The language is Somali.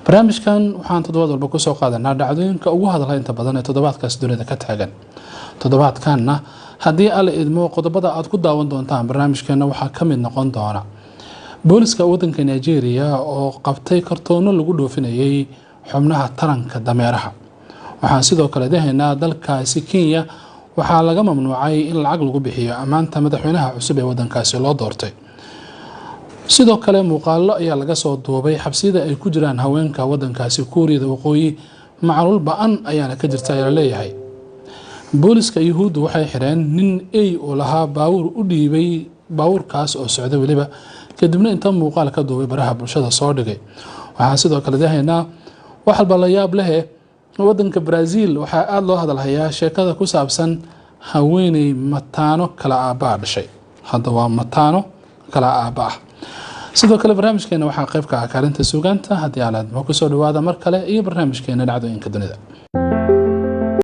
Barnaamijkan waxaan toddobaad walba kusoo qaadanaa dhacdooyinka ugu hadla inta badan ee toddobaadkaas dunida ka taagan. Toddobaadkanna haddii Alla idmo, qodobada aad ku daawan doontaan barnaamijkeena waxaa ka mid noqon doona booliska wadanka Nigeria oo qabtay kartoono lagu dhoofinayay xubnaha taranka dameeraha. Waxaan sidoo kale dahaynaa dalkaasi Kenya waxaa laga mamnuucay in lacag lagu bixiyo ammaanta madaxweynaha cusub ee wadankaasi loo doortay. Sidoo kale muuqaalo ayaa laga soo duubay xabsiyada ay ku jiraan haweenka wadankaasi Kuuriyada Waqooyi, macluul ba-an ayaana ka jirta ayaa laleeyahay. Booliska Yuhuuddu waxay xireen nin ey oo lahaa baawur u dhiibay baawurkaas oo socda weliba, kadibna inta muuqaal ka duubay baraha bulshada soo dhigay. Waxaan sidoo kale dahaynaa wax walba la yaab lehe wadanka Brazil waxaa aada loo hadalhayaa sheekada ku saabsan haweeney mataano kala aabaa dhashay. Hadda waa mataano kala aaba ah. Sidoo kale barnaamijkeena waxaa qayb ka ah kaalinta suugaanta. Haddii aalaadmo, kusoo dhawaada mar kale iyo barnaamijkeena dhacdooyinka dunida.